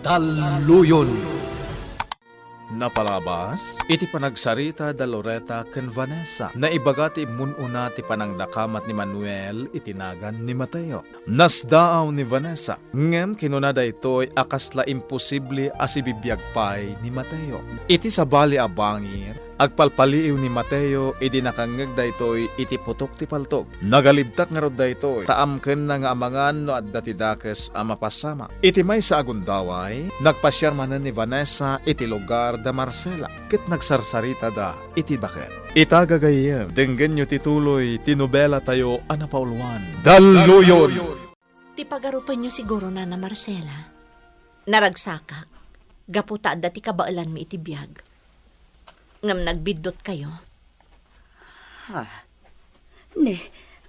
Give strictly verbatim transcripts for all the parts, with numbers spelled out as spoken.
Dalluyon. Napalabas iti panagsarita da Loretta ken Vanessa. Naibaga ti immun-una ti panangdakamat ni Manuel iti nagan ni Mateo. Nasdaaw ni Vanessa, ngem kinuna daytoy a kasla imposible a sibibiag pay ni Mateo. Iti sabali a bangir, agpalpaliiw ni Mateo idi nakangngeg daytoy iti putok ti paltog. Nagalibtak ngarud daytoy, ta amkenna nga amangan no adda ti dakes a mapasamak. Iti maysa a gundaway, nagpasiar manen ni Vanessa iti lugar da Marcela, ket nagsarsaritada iti baket. Ita, gagayyem, denggenyo ti tuloy ti nobelatayo a napauluan, Dalluyon! Ti pagarupenyo siguro, Nana Marcela. Naragsakak, gapu ta adda ti kabaelanmi iti biag. Ngem nagbiddutkayo. Ha? Ne,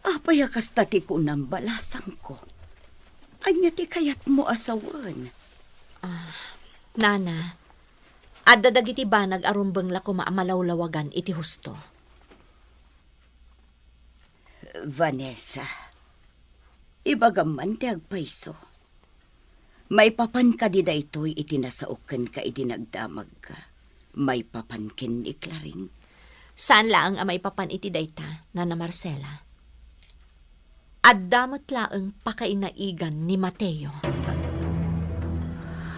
apay a kasta ti kunam, balasangko? Ania ti kayatmo a sawen? Ah, Nana, adda dagiti banag a rumbeng la koma a malawlawagan iti husto. Vanessa, ibagam man ti agpayso. Maipapan kadi daytoy iti nasaok kenka idi nagdamagka? Maipapan ken ni Claring? Saan laeng a maipapan iti dayta, Nana Marcela. Adda met laeng pakainaigan ni Mateo.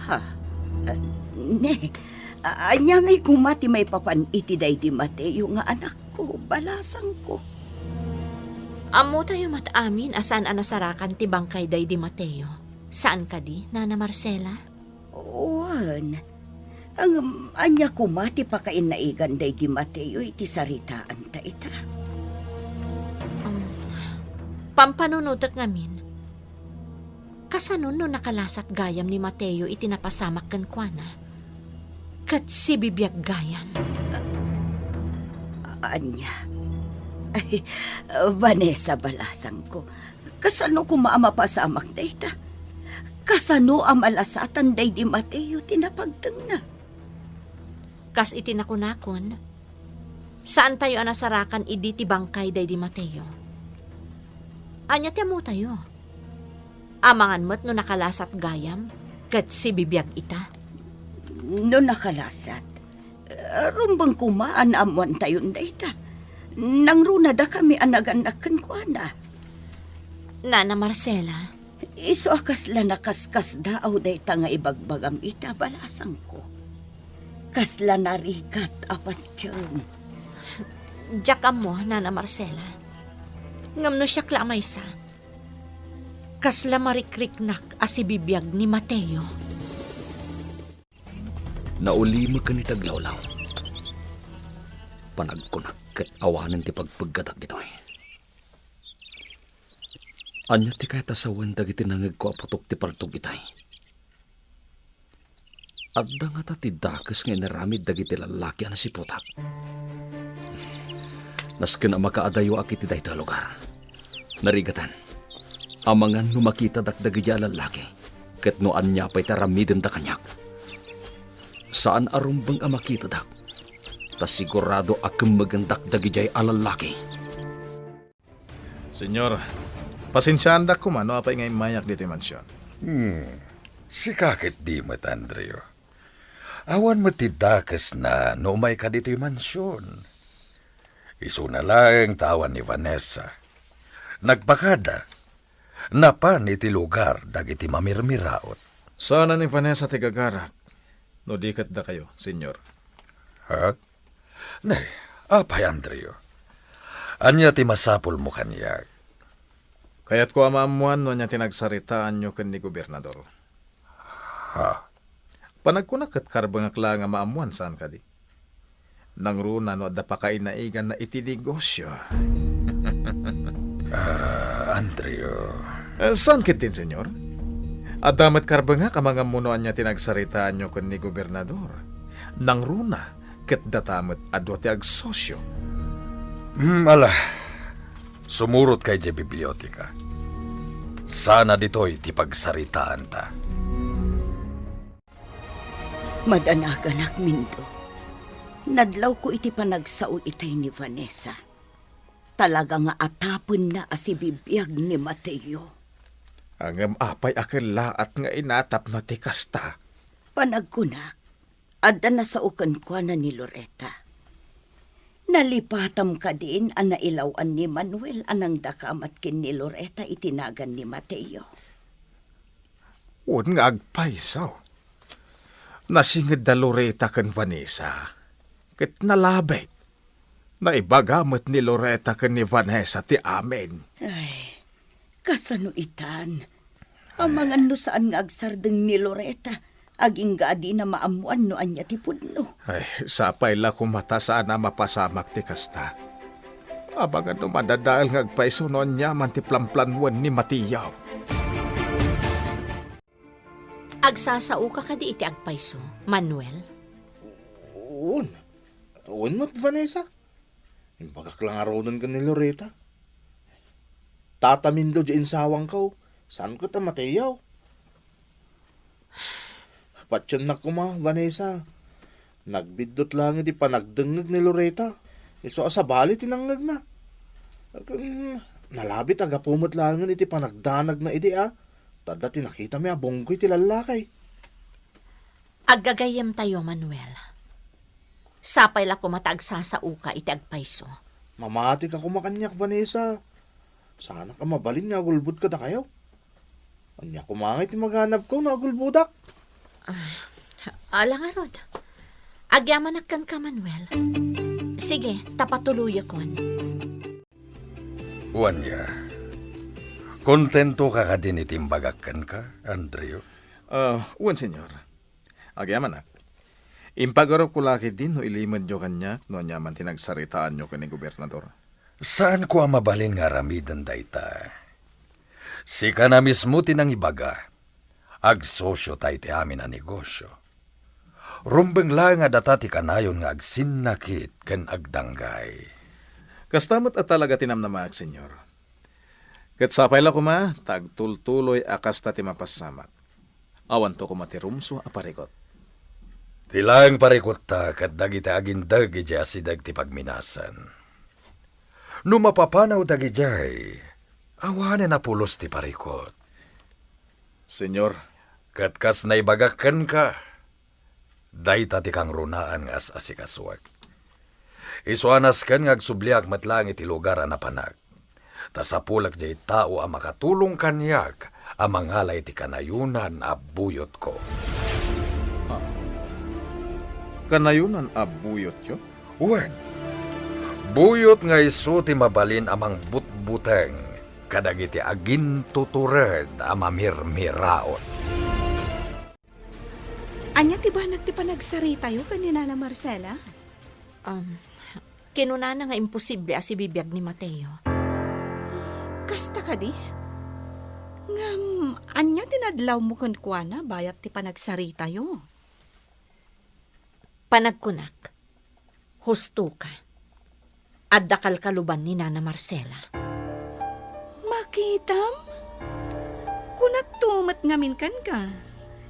Ha? Ah, ne, a-, ania ngay koma ti maipapan iti daydi Mateo nga anakko, balasangko? Ammotayo met amin a saan a nasarakan ti bangkay daydi Mateo. Saan kadi, Nana Marcela? Wen, ngem ania koma ti pakainaigan daydi Mateo iti saritaanta ita? Um, pampanunotek ngamin, kasano no nakalasat gayam ni Mateo iti napasamak kenkuana? Ket sibibiag gayam. Ania? Ay, Vanessa, balasangko, kasano koma a mapasamak dayta? Kasano a malasatan daydi Mateo ti napagtengna? Kas iti nakunakon, saantayo a nasarakan idi ti bangkay daydi Mateo. Ania ti ammotayo? Amangan met no nakalasat gayam ket sibibiag ita. No nakalasat, rumbeng koma a naammoantayon dayta. Nangruna dakami a nagannak kenkuana. Nana Marcela. Isu a kasla nakaskasdaaw dayta nga ibagbagam ita, balasangko. Kasla narigat a patien. Diak ammo, Nana Marcela. Ngem no siak la a maysa, kasla marikriknak a sibibiag ni Mateo. Naulimek ken iti aglawlaw. Panagkunak ket awanen ti pagpeggatak ditoy. Ania ti kayat a sawen dagiti nangngegko a putok ti paltog itay? Adda ngata ti dakes nga inaramid dagiti lallaki a nasiputak? Nasken a makaadayoak iti daytoy a lugar. Narigaten, amangan no makitadak dagidiay a lallaki, ket no ania pay ti aramidenda kaniak. Saan a rumbeng a makitadak, ta sigurado a kemmegendak dagidiay a lallaki. Señor, pasensiaandak koma no apay nga immayak ditoy mansion. Hmm, sika ketdi met, Andrew. Awan met ti dakesna no umayka ditoy mansion. Isuna laeng ta awan ni Vanessa. Nagpakada. Napan iti lugar dagiti mamirmiraot. Saan a ni Vanessa ti gagarak, no di ket dakayo, Señor. Ha? Ne, apay, Andrew? Ania ti masapulmo kaniak? Kayatko a maammoan no ania ti nagsaritaanyo ken ni Gobernador. Ha? Panagkunak ket karbengak laeng a maammoan, saan kadi? Nangruna no adda pakainaiganna iti negosio. Ah, Andrew. Eh, saan ketdin, Señor? Adda met karbengak a mangammo no ania ti nagsaritaanyo ken ni Gobernador. Nangruna ket data met a dua ti agsosio. Hmm, ala. Sumurotka idiay biblioteka. Sana ditoy ti pagsaritaanta. Madanaganak, Mindo. Nadlawko iti panagsao itay ni Vanessa. Talaga nga atapenna a sibibiag ni Mateo. Ngem apay a kellaat nga inatapna ti kasta? Panagkunak, adda nasao kenkuana ni Loretta. Nalipatam kadin a nailaw-an ni Manuel a nangdakamat ken ni Loretta iti nagan ni Mateo. Wen nga agpayso. Nasinged da Loretta ken Vanessa, ket nalabit. Naibaga met ni Loretta ken ni Vanessa ti amin. Ay, kasano itan? Amangan no saan nga agsardeng ni Loretta, agingga a dina maammoan no ania ti pudno. Ay, sapay la koma ta saan a mapasamak ti kasta. Amangan no madadael nga agpayso no aniaman ti planplanuen ni Mateo. Agsasaoka kadi iti agpayso, Manuel? Wen. Wen met, Vanessa. Imbagak la ngaruden ken ni Loretta. Tatamindo di insawangko, saan ket a Mateo. Patiennak koma, Vanessa. Nagbiddut laeng iti panagdengngeg ni Loretta. Isu a sabali ti nangngegna. Ken nalabit a gapu met laengen iti panagdanagna idi a, ta adda ti nakitami a bunggoy ti lallaki. Aggagayyemtayo, Manuel. Sapay la koma ta agsasaoka iti agpayso. Mamatika koma kaniak, Vanessa. Saanak a mabalin nga agulbod kadakayo. Ania koma ngay ti maganabko no agulbodak? Ah, ala ngarud. Agyamanak kenka, Manuel. Sige, ta patuloyakon. Wen ya. Kontentoka kadin iti imbagak kenka, Andrew? Ah, wen, Señor. Agyamanak. Impagarupko la ketdin no ilimedyo kaniak no aniaman ti nagsaritaanyo ken ni Gobernador. Saanko a mabalin nga aramiden dayta. Sika na mismo ti nangibaga. Agsosio ta iti amin a negosio. Rumbeng laeng a data ti kanayon nga agsinnakit ken agdanggay. Kasta met a talaga ti namnamaak, Señor. Ket sapay la koma ta agtultuloy a kasta ti mapassamak. Awanto koma ti rumsua a parikut. Ti laeng parikutta ket dagiti agindeg idiay asideg ti pagminasan. No mapapanaw dagidiay, awanen a pulos ti parikut. Señor. Ket kas naibagak kenka, dayta ti kangrunaan nga as-asikasuek. Isu a nasken nga agsubliak met laeng iti lugar a napanak. Ta sapulek diay tao a makatulong kaniak a mangala iti kanayonan a buyotko. Ah. Kanayonan a buyotyo? Wen, buyot nga isu ti mabalin a mangbutbuteng kadagiti agintutured a mamirmiraot. Ania ti banag ti panagsaritayo ken ni Nana Marcela? Um, kinunana nga imposible a sibibiag ni Mateo. Kasta kadi? Ngem, ania ti nadlawmo kenkuana bayat ti panagsaritayo? Panagkunak, husto ka. Adda kalkaluban ni Nana Marcela. Makitam? Kunakto met ngamin kenka.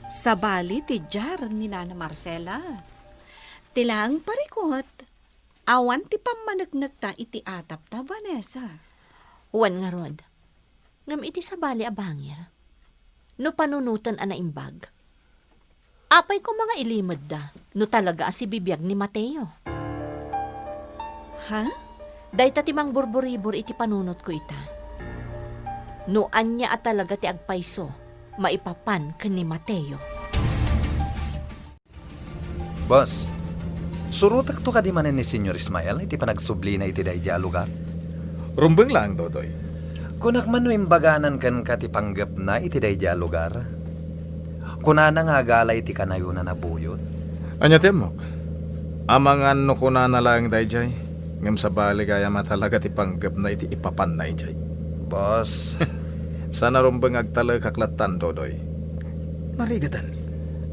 Sabali ti diar ni Nana Marcela. Ti laeng parikut, awan ti pammaneknekta iti atapta, Vanessa. Wen ngarud. Ngem iti sabali a bangir, no panunoten a naimbag, apay koma nga ilimedda no talaga a sibibiag ni Mateo? Ha? Dayta ti mangburburibor iti panunotko ita. No ania a talaga ti agpayso maipapan ken ni Mateo. Boss, surotekto kadi manen ni Señor Ismael iti panagsublina iti daydiay a lugar? Rumbeng laeng, Dodoy. Kunak man no imbaganan kenka ti panggepna iti daydiay a lugar. Kunana nga agala iti kanayonan a buyot. Ania ti ammok? Amangan no kunana laeng daydiay, ngem sabali gayam a talaga ti panggepna iti ipapanna idiay. Boss. Saan a rumbeng nga agtalekak lattan, Dodoy. Marigatan.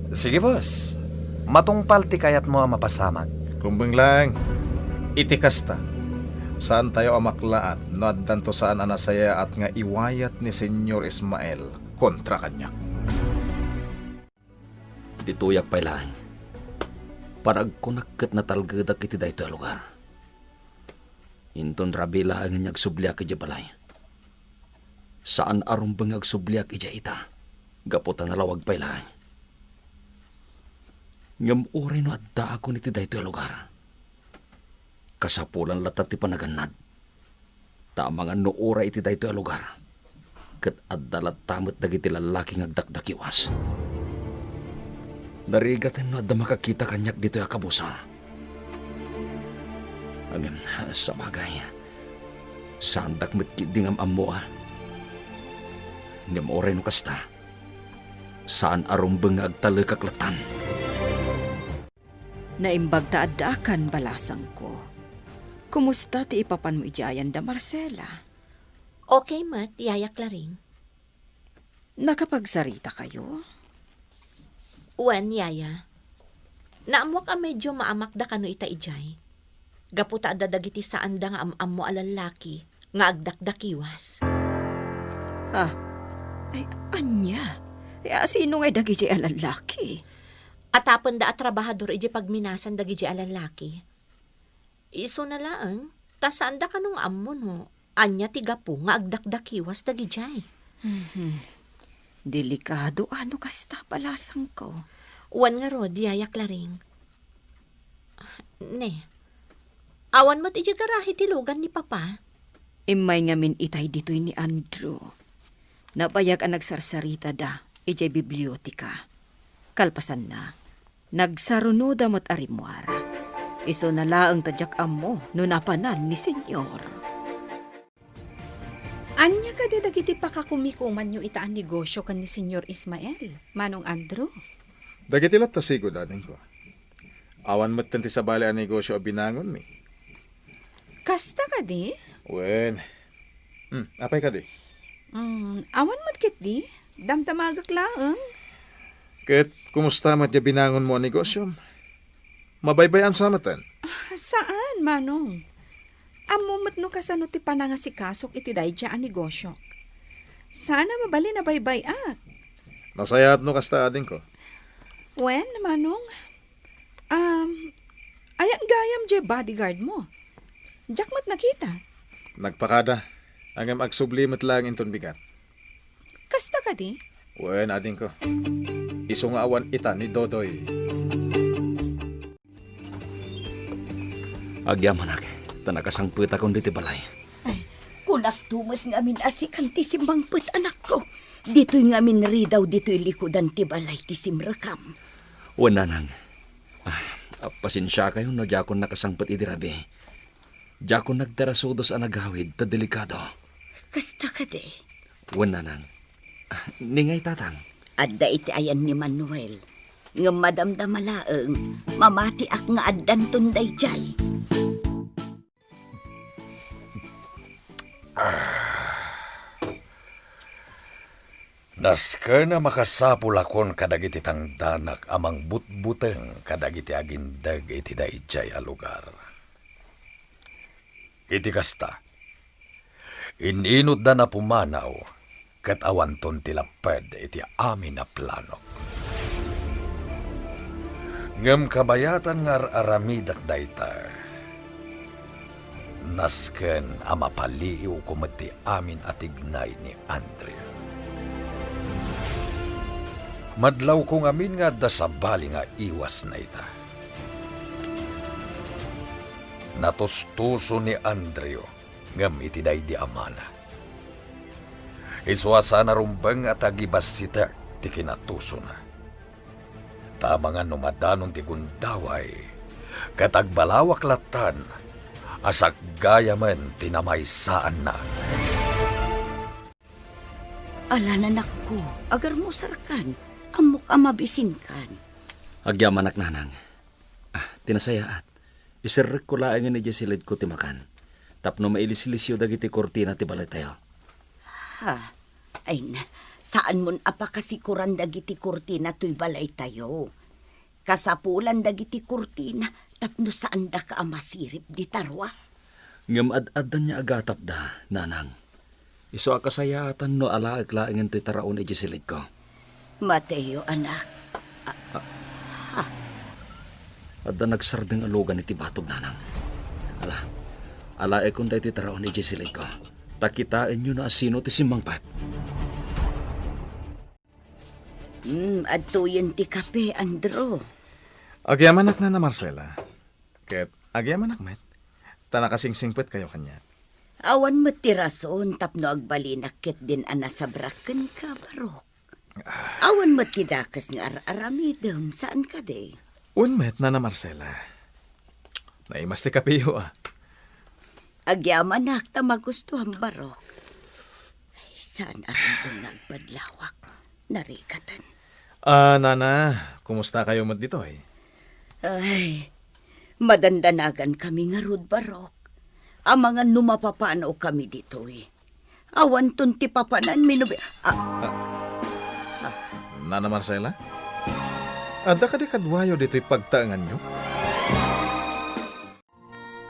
Sige, boss. Matungpal ti kayatmo a mapasamak. Rumbeng laeng. Iti kasta, saantayo a maklaat no addanto saan a nasayaat nga iwayat ni Señor Ismael kontra kaniak. Ditoyak pay laeng. Panagkunak ket natalgedak iti daytoy a lugar. Inton rabii laengen nga agsubliak idiay balay. Saan a rumbeng nga agsubliak idiay ita, gapu ta nalawag pay laeng. Ngem uray no addaakon iti daytoy a lugar, kasapulan latta ti panagannad. Ta amangan no uray iti daytoy a lugar, ket adda latta met dagiti lallaki nga agdakdakiwas. Narigaten no adda makakita kaniak ditoy a kabusor. Ngem, sabagay, saandak met ketdi nga am-ammo a. Ngem uray no kasta, saan a rumbeng nga agtalekak lattan. Naimbag ta addaakan, balasangko. Kumusta ti ipapanmo idiay ayan da Marcela? Okay met, Yaya Claring. Nakapagsaritakayo? Wen, Yaya. Naammoak a medio maamakda kano ita idiay. Gapu ta adda dagiti saanda nga am-ammo a lallaki nga agdakdakiwas. Ha? Ay, ania? Ay, a, sino ngay dagidiay a lallaki? Atapenda a trabahador idiay pagminasan dagidiay a lallaki. Isuna laeng, ta saanda kano nga ammo no ania ti gapu nga agdakdakiwas dagidiay. Mhm. Delikado a no kasta, balasangko. Wen ngarud, Yaya Claring. Ne, awan met idiay garahe ti lugan ni Papa? Immay ngamin itay ditoy ni Andrew. Nabayag a nagsarsaritada idiay biblioteka. Kalpasanna, nagsarunoda met a rimmuar. Isuna laeng ta diak ammo no napanan ni Señor. Ania kadi dagiti pakakumikumanyo ita a negosio ken ni Señor Ismael, Manong Andrew? Dagiti latta sigud, adingko. Awan metten ti sabali a negosio a binangonmi. Kasta kadi? Wen. Hmm, apay kadi? Hmm, awan met ketdi. Damdamagak laeng. Ket kumusta met ti binangonmo a negosiom? Mabaybay-am sa metten? Ah, saan, Manong. Ammo met no kasano ti panangasikasok iti daydiay a negosiok. Saan a mabalin a baybay-ak. Nasayaat no kasta, adingko. Wen, Manong. Um, ayan gayam diay bodyguard mo. Diak met nakita. Nagpakada. Ngem agsubli met laeng inton bigat. Kasta kadi? Wen, adingko. Isu nga awan ita ni Dodoy. Agyamanak, ta nakasangpetakon ditoy balay. Ay, kunakto met ngamin a sikan ti simmangpet, anakko. Ditoy ngamin ridaw ditoy likudan ti balay ti simrekam. Wen, nanang. Ah, pasensiakayon no diakon nakasangpet idi rabii. Diakon nagdarasudos a nagawid ta delikado. Kasta kadi? Wen, nanang. Ah, ni ngay tatang? Adda iti ayan ni Manuel. Ngem madamdama laeng, mamatiak nga addanton daydiay. Nasken a makasapulakon kadagiti tangdanak a mangbutbuteng kadagiti agindeg iti daydiay a lugar. Iti kasta, in-inutdan a pumanaw ket awanton ti lapped iti amin a plano. Ngem kabayatan nga ar-aramidek dayta, nasken a mapaliiwko met ti amin a tignay ni Andrew. Madlawko ngamin nga adda sabali nga iwasna ita. Natustuso ni Andrew ngem iti daydi a mana. Isu a saan a rumbeng a tagibassitek ti kinatusona. Ta amangan no madanon ti gundaway, ket agbalawak lattan a sakgayamen ti namaysaanna. Ala, nanakko, agarmusarkan. Ammok a mabisinkan. Agyamanak, nanang. Ah, ti nasayaat, iserrekko laengen idiay silidko ti makan, tapno mailislisyo dagiti kurtina ti balaytayo. Ha? Ay na, saanmon a pakasikuran dagiti kurtina toy balaytayo. Kasapulan dagiti kurtina tapno saandaka a masirib dita ruar. Ngem ad-addan nga agatapda, nanang. Isu a kasayaatan no alaek laengen toy taraon idiay silidko. Mateo, anak. A-, ha? Adda nagsardeng a lugan iti batog, nanang. Ala, alaekon daytoy taraon idiay silidko. Ta kitaenyo no asino ti simmangpet. Hmm, adtoyen ti kape, Andrew. Agyamanak, Nana Marcela. Ket agyamanak met, ta nakasingsingpetkayo kaniak. Awan met ti rason tapno agbalinak ketdin a nasabrak kenka, Barok. Awan met ti dakes nga ar-aramidem, saan kadi? Wen met, Nana Marcela. Naimas ti kapeyo, a. Agyamanak ta magustuam, Barok. Ay, saan a rumbeng nga agpadlawak. Narigaten. Ah, Nana, kumustakayo met ditoy? Ay, madandanagankami ngarud, Barok. Amangan no mapapanawkami ditoy. Awanton ti papananmi no bi-, ah. Ah. Nana Marcela? Adda kadi kaduayo ditoy pagtaenganyo?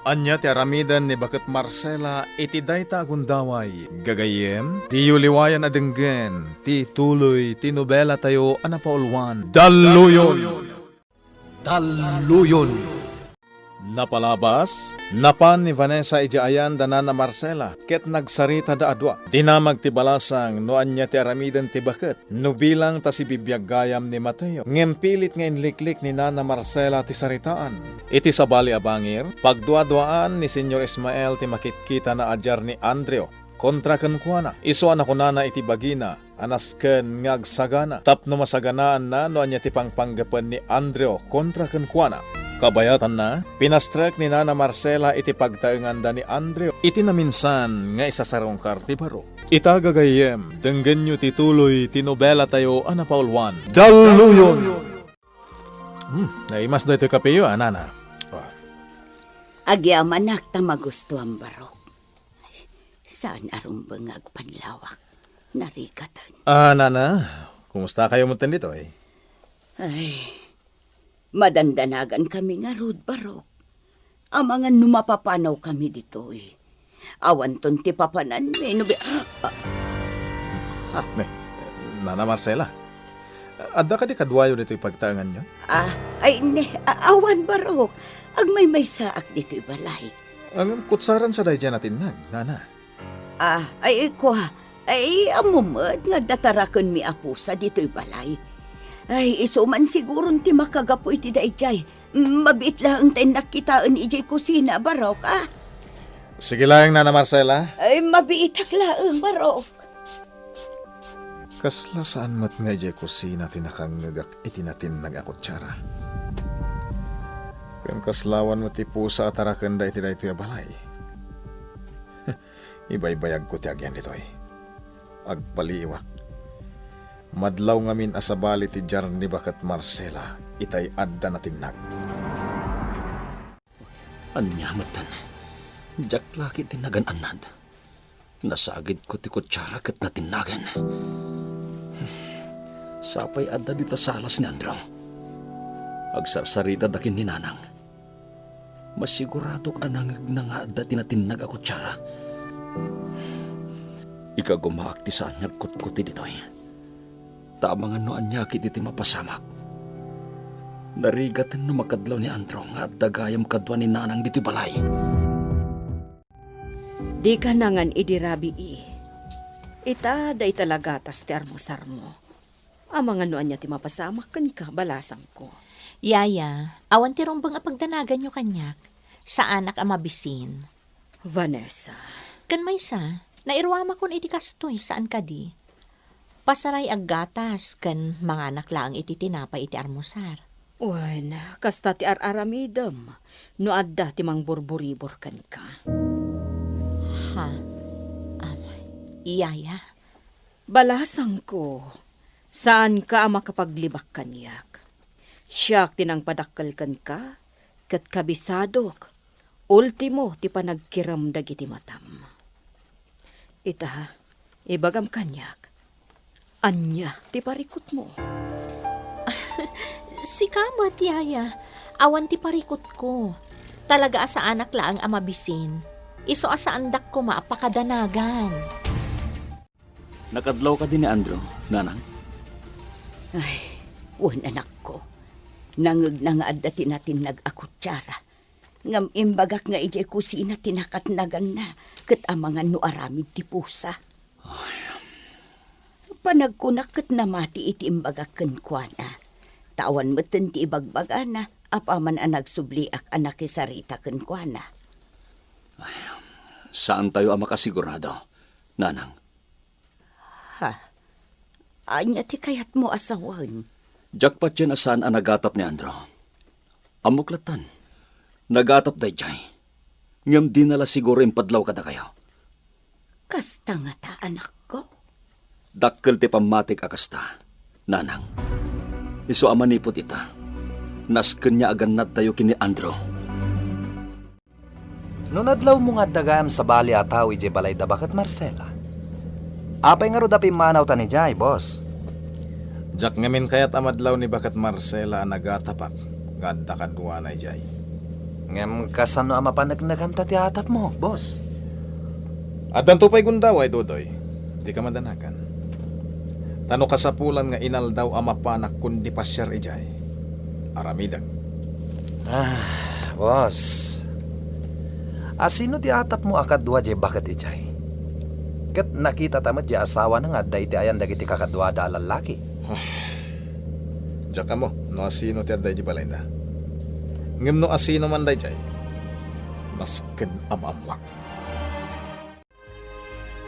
Ania ti aramiden ni Baket Marcela iti dayta a gundaway? Gagayyem, diyo liwayan a denggen ti tuloy ti nobelatayo a napauluan. Dalluyon! Dalluyon! Napalabas, napan ni Vanessa idiay ayan da Nana Marcela ket nagsaritada a dua. Dinamag ti balasang no ania ti aramiden ti baket. No bilang ta sibibiag gayam ni Mateo, ngem pilit nga inliklik ni Nana Marcela ti saritaan. Iti sabali a bangir, pagduaduaan ni Señor Ismael ti makitkitana a diar ni Andreo kontra kenkuana. Isu a nakunana iti bagina a nasken nga agsagana tapno masaganaanna no ania ti pangpanggepen ni Andreo kontra kenkuana. Kabayatanna, pinastrek ni Nana Marcela iti pagtaenganda ni Andreo iti naminsan nga isasarungkar ti baro. Ita gagayyem, denggenyo ti tuloy ti nobelatayo a napauluan. Dalluyon! Hmm, naimas daytoy kapeyo, a, Nana. Oh. Agyamanak ta magustuam, Barok. Saan a rumbeng nga agpadlawak. Narigaten. Ah, Nana, kumustakayo metten ditoy? Ay, madandanagankami ngarud, Barok. Amangan no mapapanawkami ditoy. Awanton ti papananmi no bi-, ah, ah. Ne, Nana Marcela, adda kadi kaduayo ditoy pagtaenganyo? Ah, ay, ne, a-, awan, Barok. Agmaymaysaak ditoy balay. Ngem kutsaran sa daydiay natinnag, Nana. Ah, ay, kua, ay, ammo met nga adda tarakenmi a pusa ditoy balay. Ay, isu man siguron ti makagapu iti daydiay. Mabiit laeng ta innak kitaen idiay kusina, Barok, a? Sige laeng, Nana Marcela. Ay, mabiitak laeng, Barok. Kasla saan met nga idiay kusina ti nakangngegak iti natinnag a kutsara. Ken kasla awan met ti pusa a tarakenda iti daytoy a balay. Ibaybayagko ti agian ditoy. Agpaliiwak. Madlaw ngamin a sabali ti diar ni Baket Marcela itay adda natinnag. Ania metten? Diak la ketdi nagan-annad. Nasagidko ti kutsara ket natinnagen. Sapay adda dita salas ni Andrew. Agsarsaritad ken ni Nanang. Masiguradok a nangngegna nga adda ti natinnag a kutsara. Ikagumaak ti saan nga agkutkuti ditoy. Ta amangan no ania ketdi ti mapasamak. Narigaten no makadlaw ni Andrew nga adda gayam kadua ni Nanang ditoy balay. Dika nangan idi rabii. Ita, dayta la gatas ti armusarmo. Amangan no ania ti mapasamak kenka, balasangko. Yaya, awan ti rumbeng a pagdanaganyo kaniak. Saanak a mabisin. Vanessa. Ken maysa, nairuamakon iti kastoy, saan kadi? Pasaray aggatas ken manganak laeng iti tinapay iti armusar. Wen, kasta ti ar-aramidem no adda ti mangburburibor kenka. Ha? Amay, Yaya? Balasangko, saanka a makapaglibak kaniak. Siak ti nangpadakkel kenka, ket kabisadok, ultimo ti panagkirem dagiti matam. Ita, ibagam kaniak, ania ti parikutmo? Sika met, Yaya. Awan ti parikutko. Talaga a saanak laeng a mabisin. Isu a saandak koma a pakadanagan. Nakadlaw kadi ni Andrew, Nanang? Ay, wen, anakko. Nangngegna nga adda ti natinnag a kutsara. Ngem imbagak nga idiay kusina ti nakatnaganna, ket amangan no aramid ti pusa. Ay. Panagkunak ket namati iti imbagak kenkuana. Ta awan metten ti ibagbagana. apaman a nagsubliak a nakisarita kenkuana. Saantayo a makasigurado, Nanang. Ha? Ania ti kayatmo a sawen? Diak patien a saan a nagatap ni Andrew. Ammok lattan. Nagatap daydiay. Ngem dina la siguro impadlaw kadakayo. Kasta ngata, anakko? Dakkel ti pammatik a kasta, Nanang. Isu a manipud ita, nasken nga agannadtayo ken ni Andrew. No nadlawmo nga adda gayam sabali a tao idiay balay da baket Marcela, apay ngarud a pimmanawtan idiay, boss? Diak ngamin kayat a madlaw ni baket Marcela a nagatapak nga adda kaduana idiay. Ngem kasano a mapaneknekanta ti atapmo, boss? Addanto pay gundaway, Dodoy. Dika madanagan. Ta no kasapulan nga inaldaw a mapanak kundi pasiar idiay, aramidek. Ah, boss. Asino ti atapmo a kadua diay baket idiay? Ket nakitata met diay asawana nga adda iti ayan dagiti kakaduada a lallaki. Ah, diak ammo no asino ti adda idiay balayda. Ngem no asino man daydiay, nasken a maammuak.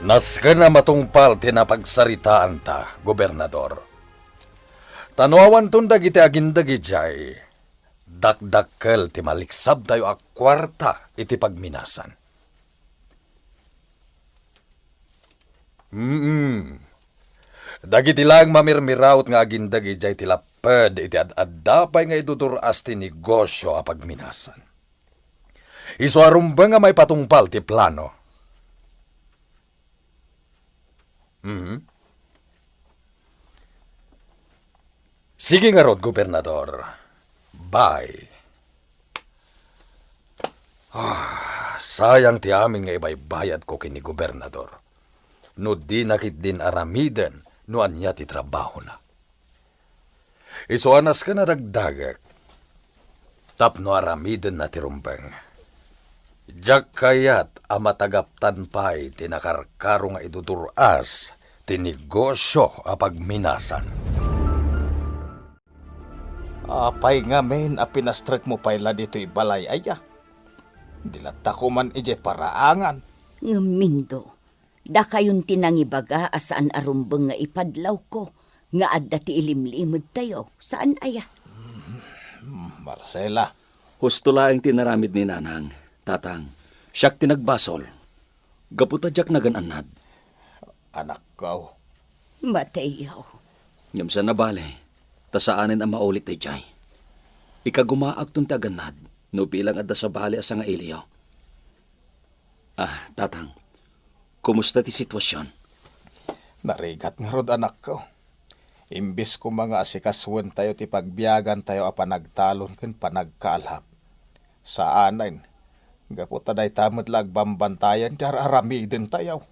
Nasken a matungpal ti napagsaritaanta, Gobernador. Ta no awanton dagiti agindeg idiay, dakdakkel ti maliksabtayo a kuarta iti pagminasan. Mm. Dagiti laeng mamirmiraut nga agindeg idiay ti lapped iti ad-adda pay nga idudur-as ti negosio a pagminasan. Isu a rumbeng a maipatungpal ti plano. Mhm. Sige ngarud, Gobernador. Bye. Ah, sayang ti amin nga ibaybayadko ken ni Gobernador. No dina ketdin aramiden no ania ti trabahona. Isu a nasken a dagdagek tapno aramidenna ti rumbeng. Diak kayat a matagaptan pay ti nakarkaro nga idudur-as ti negosio a pagminasan. Apay ngamin a pinastrekmo pay la ditoy balay aya? Di latta koman idiay paraangan. Ngem, Mindo, dakayon ti nangibaga a saan a rumbeng nga ipadlawko nga adda ti ilimlimedtayo, saan aya? Hmm, Marcela. Husto laeng ti inaramid ni Nanang, Tatang. Siak ti nagbasol. Gapu ta diak nagan-annad. Anakko. Mateo. Ngem saan a bale, ta saanen a maulit daydiay. Ikagumaakton ti agannad, no bilang adda sabali a sangailiyo. Ah, Tatang, kumusta ti sitwasion? Narigat ngarud, anakko. Imbes koma nga asikasuentayo ti pagbiagantayo a panagtalon ken panagkaalap, saanen, gapu ta dayta met la agbanbantayan ti ar-aramidentayo.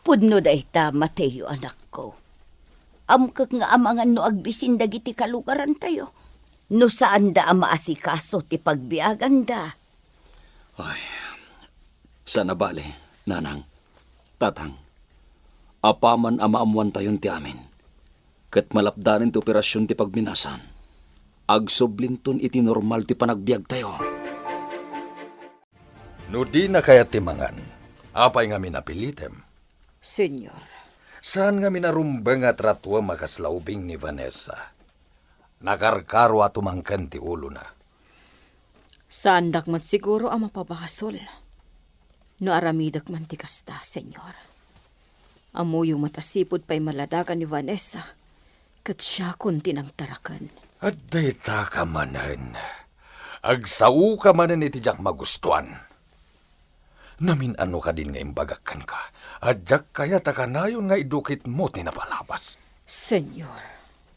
Pudno dayta, Mateo, anakko. Amkek nga amangan no agbisin dagiti kalugarantayo, no saanda a maasikaso ti pagbiaganda. Ay, saan a bale, Nanang, Tatang, apaman a maammoantayon ti amin, ket malapdanen ti operasion ti pagminasan, agsublinton iti normal ti panagbiagtayo. No dina kayat ti mangan, apay ngamin a pilitem? Señor. Saan ngamin a rumbeng a tratuem a kasla ubing ni Vanessa? Nakarkaro a tumangken ti ulona. Saandak met siguro a mapabasol no aramidek man ti kasta, Señor. Ammoyo met a sipud pay maladagan ni Vanessa, ket siakon ti nangtaraken. Adda ita ka manen. Agsaoka manen iti diak magustuan. Namin-ano kadin nga imbagak kenka a diak kayat a kanayon nga idukitmo ti napalabas? Señor.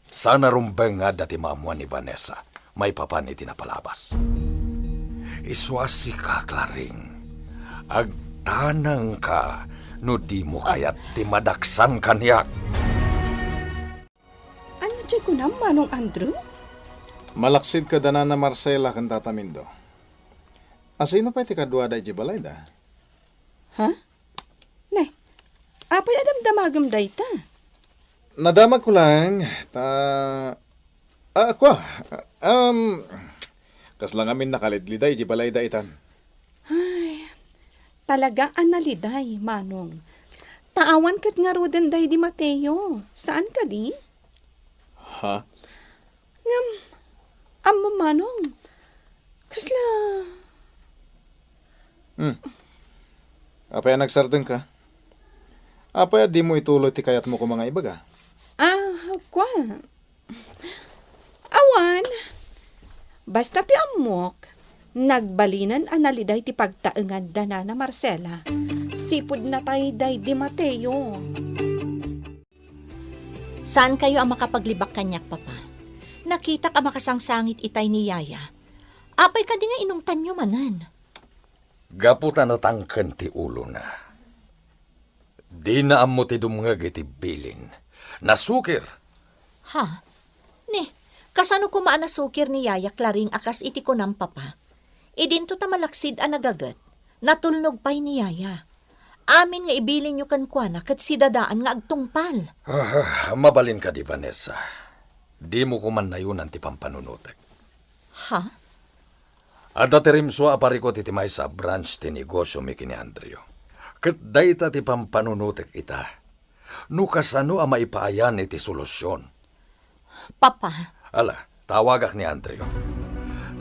Saan a rumbeng nga adda ti maammoan ni Vanessa maipapan iti napalabas. Isu a sika, Claring, agtanangka no dimo kayat ti madaksan kaniak. Ania ti kunam, Manong Andrew? Malaksid kada Nana Marcela ken Tata Mindo. Asino pay ti kaduada idiay balayda? Ha? Ne, apay a damdamagem dayta? Nadamagko laeng, ta, ah, kua, um, Kasla ngamin nakalidliday di balayda itan. Ay, talaga a naliday, Manong. Ta awan ket ngaruden daydi Mateo. Saan kadi? Ha? Ngem, ammo, Manong. Kasla Hmm. Apay a nagsardengka? Apay a dimo ituloy ti kayatmo koma nga ibaga? Ah, kua. Awan. Basta ti ammok, nagbalinen a naliday ti pagtaengan da Nana Marcela. Sipud natay daydi Mateo. Saankayo a makapaglibak kaniak, Papa. Nakitak a makasangsangit itay ni Yaya. Apay kadi nga inungtanyo manen? Gapu ta natangken ti ulona. Dina ammo ti dumngeg iti bilin. Nasukir. Ha? Ni, kasano koma a nasukir ni Yaya Claring a kas iti kunam, Papa? Idinto ta malaksid a nagaget, natulnog pay ni Yaya. Amin nga ibilinyo kenkuana ket sidadaan nga agtungpal. Ah, mabalin kadi, Vanessa. Dimo koma nayonan ti pampanunotek. Ha? Adda ti rimsua a parikut iti maysa a branch ti negosio mi ken ni Andrew. Ket dayta ti pampanunotek ita. No kasano a maipaayan iti solusion. Papa. Ala, tawagak ni Andrew.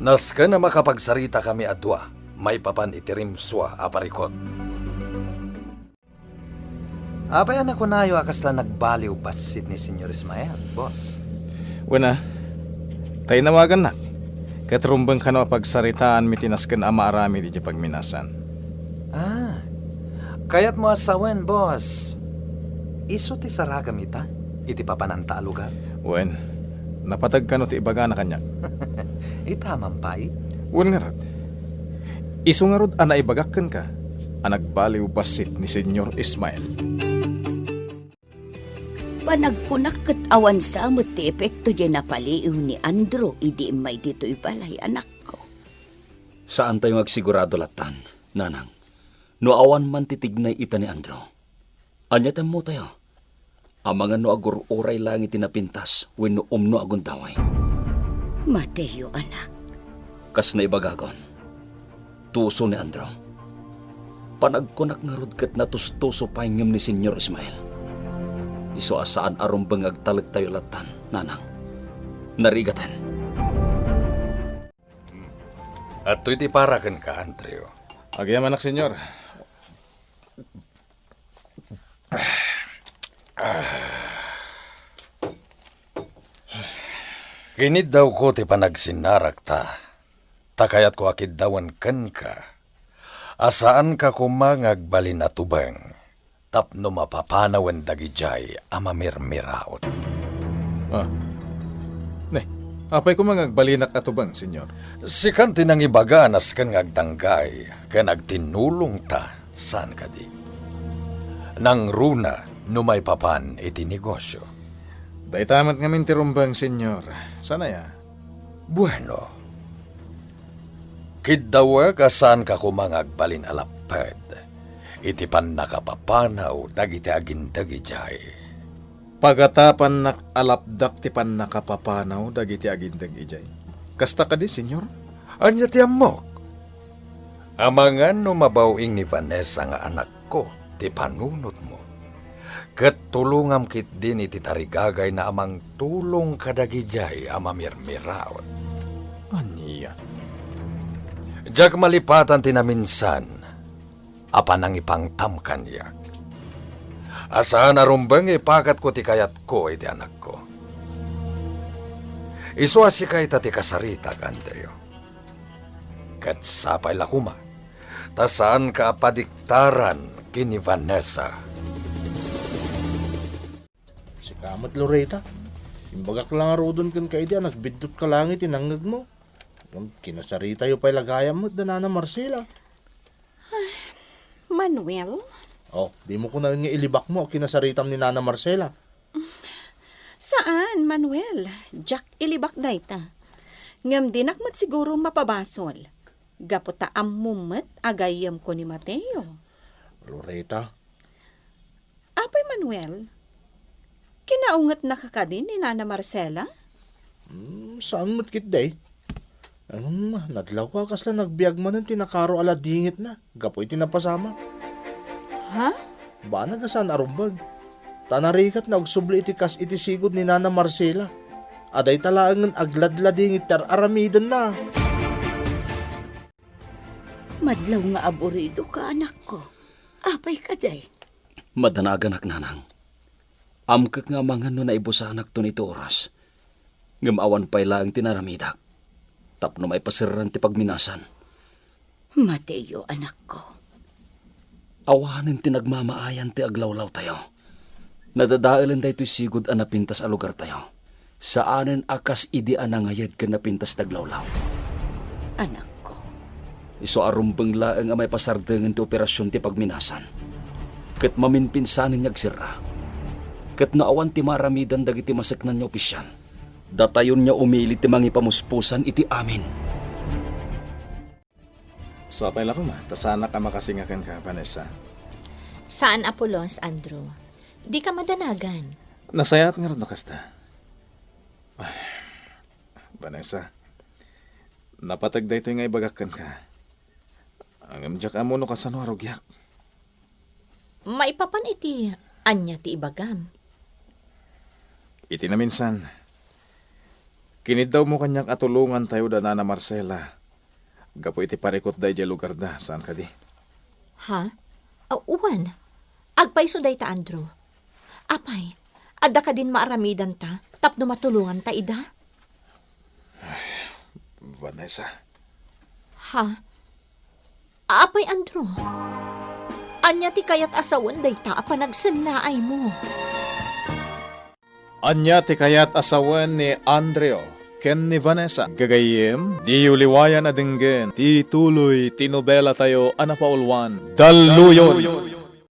Nasken a makapagsaritakami a dua maipapan iti rimsua a parikut. Apay a nakunayo a kasla nagbaliw bassit ni Señor Ismael, boss? Wen a, ta inawagannak, ket rumbeng kano a pagsaritaanmi ti nasken a maaramid iti pagminasan. Ah, kayatmo a sawen, boss? Isu ti saragam ita iti papananta a lugar? Wen, napateg kano ti ibagana kaniak. Ita man pay? Wen ngarud, isu ngarud a naibagak kenka a nagbaliw bassit ni Señor Ismael. Panagkunak ket awan sa met ti epekto diay napaliiw ni Andrew idi immay ditoy balay, anakko. Saantayo nga agsigurado lattan, nanang, no awan man ti tignay ita ni Andrew. Ania ti ammotayo? Amangan no agur-uray laeng iti napintas wenno umno a gundaway. Mateo, anak. Kas naibagagon, tuso ni Andrew. Panagkunak ngarud ket natustuso pay ngem ni Señor Ismael. Isu a saan a rumbeng nga agtalektayo lattan, nanang. Narigaten. Adtoy ti para kenka, Andrew. Agyamanak, Señor. Kiniddawko ti panagsinnarakta, ta kayatko a kiddawen kenka a saanka koma nga agbalin a tubeng tapno mapapanawen dagidiay a mamirmiraot. Ah. Ne, apay koma nga agbalinak a tubeng, Señor? Sikan ti nangibaga a nasken nga agdanggay ken agtinnulongta, saan kadi? Nangruna no maipapan iti negosio. Dayta met ngamin ti rumbeng, Señor. Saan aya? Bueno. Kiddawek a saanka koma nga agbalin a lapped iti pannakapapanaw dagiti agindeg idiay. Pagatapannak a lapdak ti pannakapapanaw dagiti agindeg idiay. Kasta kadi, Señor? Ania ti ammok? Amangan no mabaw-ing ni Vanessa nga anakko ti panunotmo, ket tulongam ketdin iti tarigagayna a mangtulong kadagidiay a mamirmiraot. Ania? Diak malipatan ti naminsan a panangipangtam kaniak. A saan a rumbeng nga ipakatko ti kayatko iti anakko. Isu a sika ita ti kasaritak, Andrew. Ket sapay la koma, ta saanka a padiktaran ken ni Vanessa. Sika met, Loretta. Imbagak la ngaruden kenka idi a nagbiddut ka laeng iti nangngegmo. Ngem kinasaritayo pay la gayam met da Nana Marcela. Manuel? Oh, dimo kunaen nga ilibakmo a kinasaritam ni Nana Marcela. Saan, Manuel. Diak ilibak dayta. Ngem dinak met siguro mapabasol. Gapu ta ammom met a gayyemko ni Mateo. Loretta. Apay, Manuel? Kinaungetnaka kadi ni Nana Marcela? Hmm, saan met ketdi? Ngem nadlawko a kasla nagbiag manen ti nakaro a ladingitna gapu iti napasamak. Ha? Banag a saan a rumbeng. Ta narikatna agsubli iti kas iti sigud ni Nana Marcela. A dayta laengen agladladingit ti ar-aramidenna. Madlaw nga aburidoka, anakko. Apay kadi? Madanaganak, nanang. Amkek nga amangan no naibusanakton iti oras. Ngem awan pay laeng ti naramidak tapno maipaserraan ti pagminasan. Mateo, anakko. Awanen ti nagmamaayan ti aglawlawtayo. Nadadaelen daytoy sigud a napintas a lugartayo. Saanen a kas idi a nangayed ken napintas ti aglawlaw. Anakko. Isu a rumbeng laeng a maipasardengen ti operasion ti pagminasan. Ket maminpinsanen nga agserra. Ket no awan ti maaramidan dagiti maseknan nga opisyal, datayon nga umili ti mangipamuspusan iti amin. Sapay la koma, ta saanak a makasinga kenka, Vanessa. Saan a pulos, Andrew. Dika madanagan. Nasayaat ngarud no kasta. Ay, Vanessa, napateg daytoy nga ibagak kenka. Ngem diak ammo no kasano a rugiak. Maipapan iti ania ti ibagam? Iti naminsan, kiniddawmo kaniak a tulongantayo da Nana Marcela gapu iti parikutda idiay lugarda, saan kadi? Ha? A, wen. Agpayso dayta, Andrew. Apay, adda kadin maaramidanta tapno matulonganta ida? Vanessa. Ha? Apay, Andrew? Ania ti kayat a sawen dayta a panagsennaaymo? Ania ti kayat a sawen ni Andrew ken ni Vanessa? Gagayyem, diyo liwayan a denggen ti tuloy ti nobelatayo a napauluan, Dalluyon!